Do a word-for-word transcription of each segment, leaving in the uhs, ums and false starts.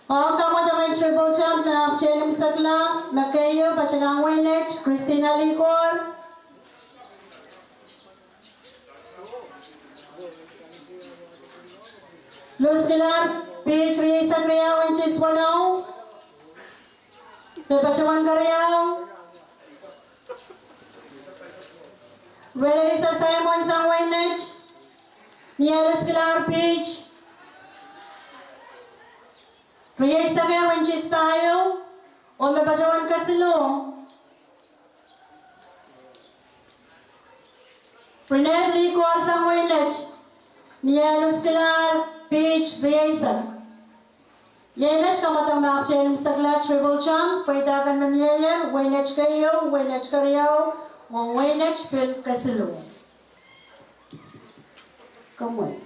Ong kamwadong en Triple Jump me ahpwtehn imwisekla, me keieu patohwan wehin Nett, Christina Likor. Luskilar, piht rieisek riau inches weneu, me patohwan keriau. Relisa Simon sang wehin Nett, ni eh luskilar piht rieisek ehu inches pahieu, oh me patohwan kesiluh. Brinette Likor sang wehin Nett, ni eh luskilar piht rieisek. Iei met kamwadong me ahpwtehn imwisekla Triple Jump, pweida kan me mieier, wehin Nett keieu, wehin Nett keriau, oh wehin Nett pil kesiluh. Komwi.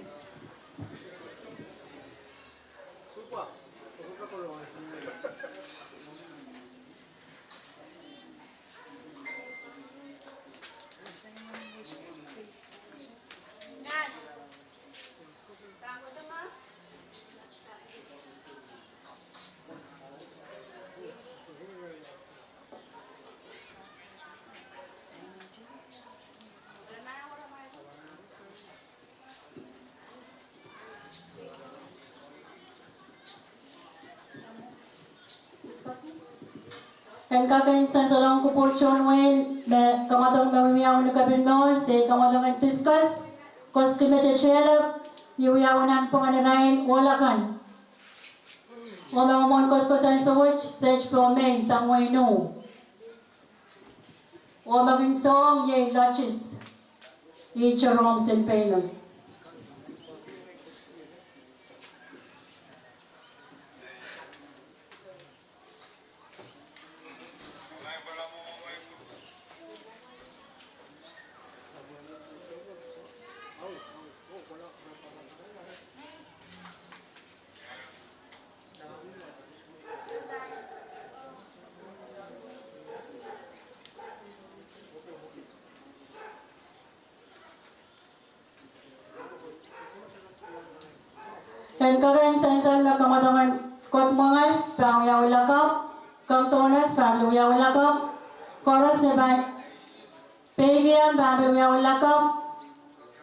En kak en sansalohng kupwur tohn wehi me kamwadong me wiawi ni kepin mour, se kamwadong en discuss, koski me tetelep, me wiawi nan pwungen irail ohl akan. Oh me mwomwen koskos ansou wet, se poh mehn sang wehi nu. Oh me kin song iei Lotis, ih Jerome Silpenus. En kak en sansal me kamwadong en Kot Mwangas pahn wiawi lakapw, Kang Tohnas pahn pil wiawi lakapw, koaros me pahn peikiong pahn pil wiawi lakapw,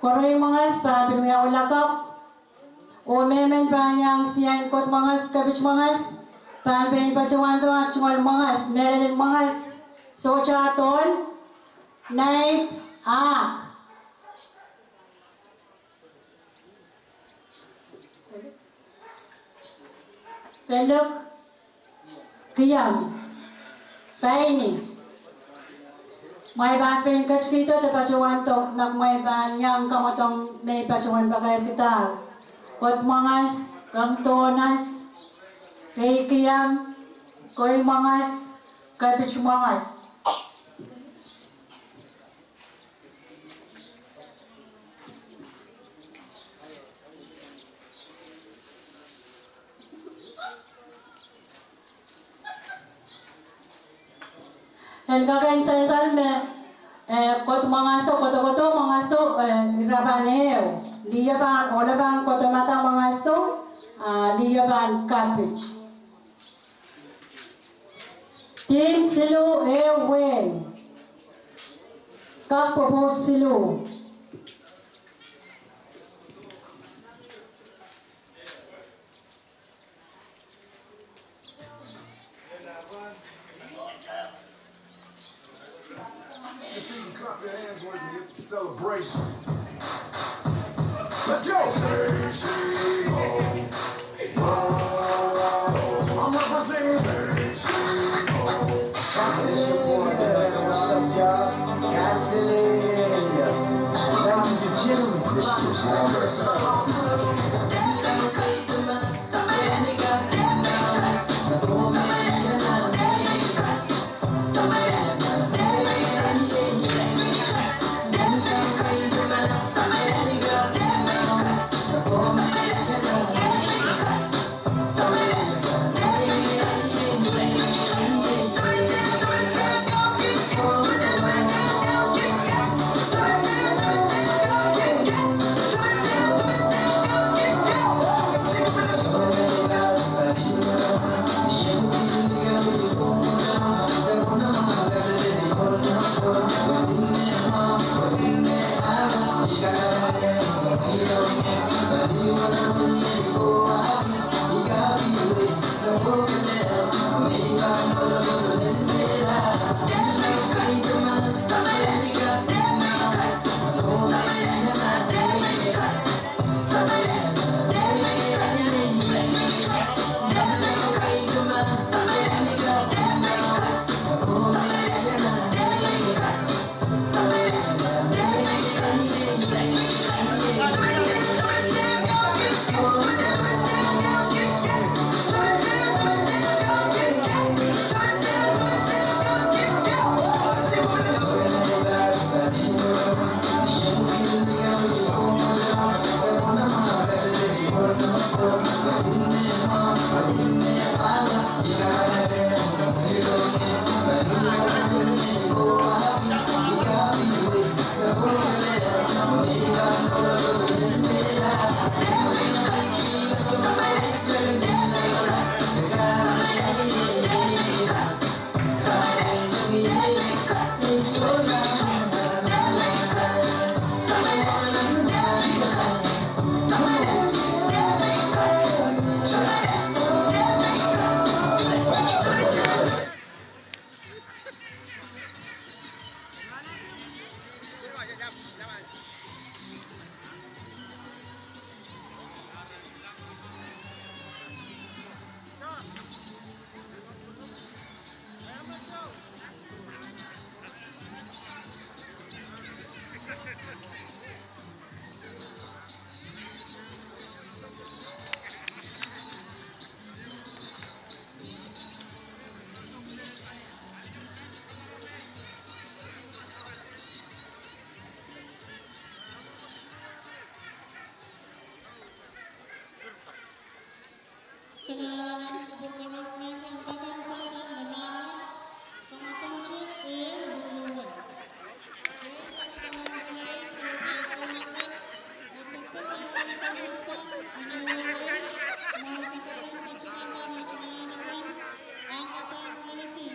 Koroi Mwangas pahn pil wiawi lakapw, oh mehmen pahn iang siain Kot Mwangas, Kepit Mwangas, pahn pein patohwando ah tungoal mwangas, mehlel en mwangas, sohte dohl, naip, ahk. Pelek, kiam, paini. Mwein pahn pein ketikihdo de patohwando ma mwein pahn iang kamwadong me patohwan pakairkihdahr. Kot Mwangas, Kang Tohnas, Peikiam, Koi Mwangas, Kepit Mwangas. En kak en sansal me, eh, Kot Mwangaso, kodokodo Mwangaso, eh, ira pahn ehu. Lih pahn, ohl pahn kodomada Mwangaso, ah, lih pahn Kepit. Tim siluh ehu wehi. Kak pwopwoud siluh. If you can clap your hands with me, it's a celebration. Let's go! I'm representing. What's up, y'all? Ladies and gentlemen, Mister Roberts. Kalahngan en kupwur koaros, me kin kak sansal me rahnwet, kamwadongte ehu luhluhwe. Iei kamwadong en relay four by four hundred, oh pepper en contestant, en ehu relay, mwahu kakehlen patohwan dahme tungoal akan, ah wasahn leledi.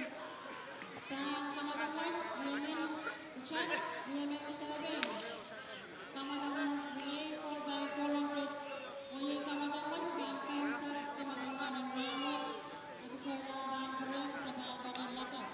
Pahn kamwadong wet, riemen utak, riemen serepein. Kamwadong en relay four by four hundred. Oh iei kamwadong wet pahn kausar kamwadong kan en rahnwet. Ekiteila pahn pwurehng sapahl kan en lakapw.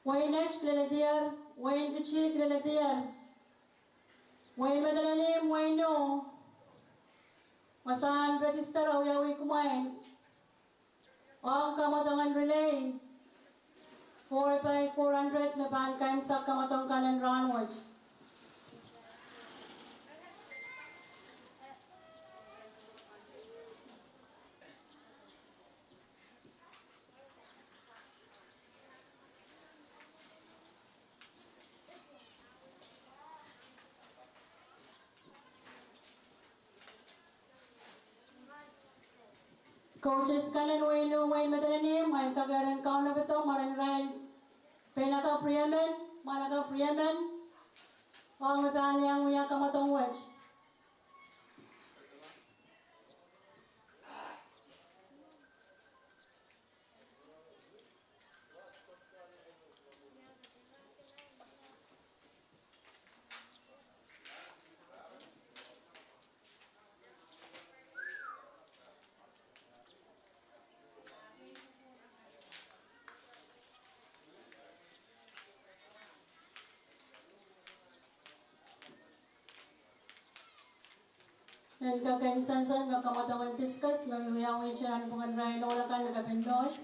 Wehin Nett kileledier, wehin Kitti kileledier, wehin Madolenihmw, wehin Inoh, wasahn register awiawi kumwail ong kamwadongen relay four by four hundred me pahn kaimwisekala kamwadong kan en rahnwet. Coaches kan en wehin Inoh, wehin Madolenihmw, mwail kakehr en kaunopada mwaren irail peinakapw riemen, mwahnakapw riemen, ong me pahn iang wia kamwadong wet. En kak en sansal me kamwadong en discus me wiawi nan pwungen irail ohl akan me kapin nohs.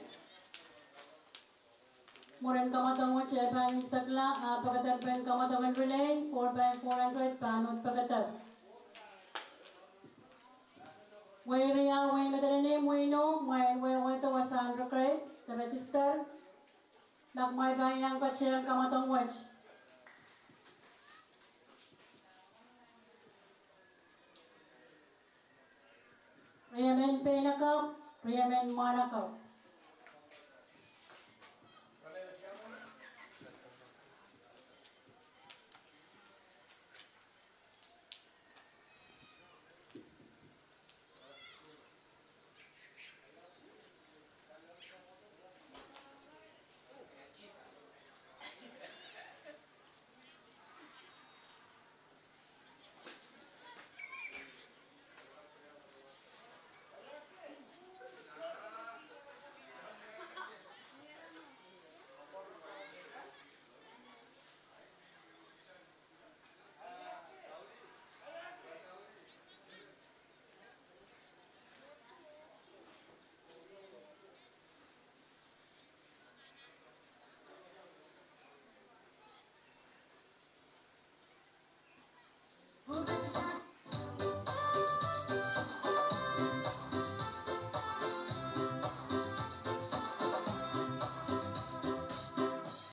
Mwurin kamwadong wet e pahn imwisekala, a pekederpen kamwadong en relay four by four hundred pahn uhd pekeder. Wehi riau, wehin Madolenihmw, wehin Inoh, mwail wehwehda wasahn rekrei de register ma kumwail pahn iang patehng kamwadong wet. Riemen peinakapw, riemen mwahnakapw.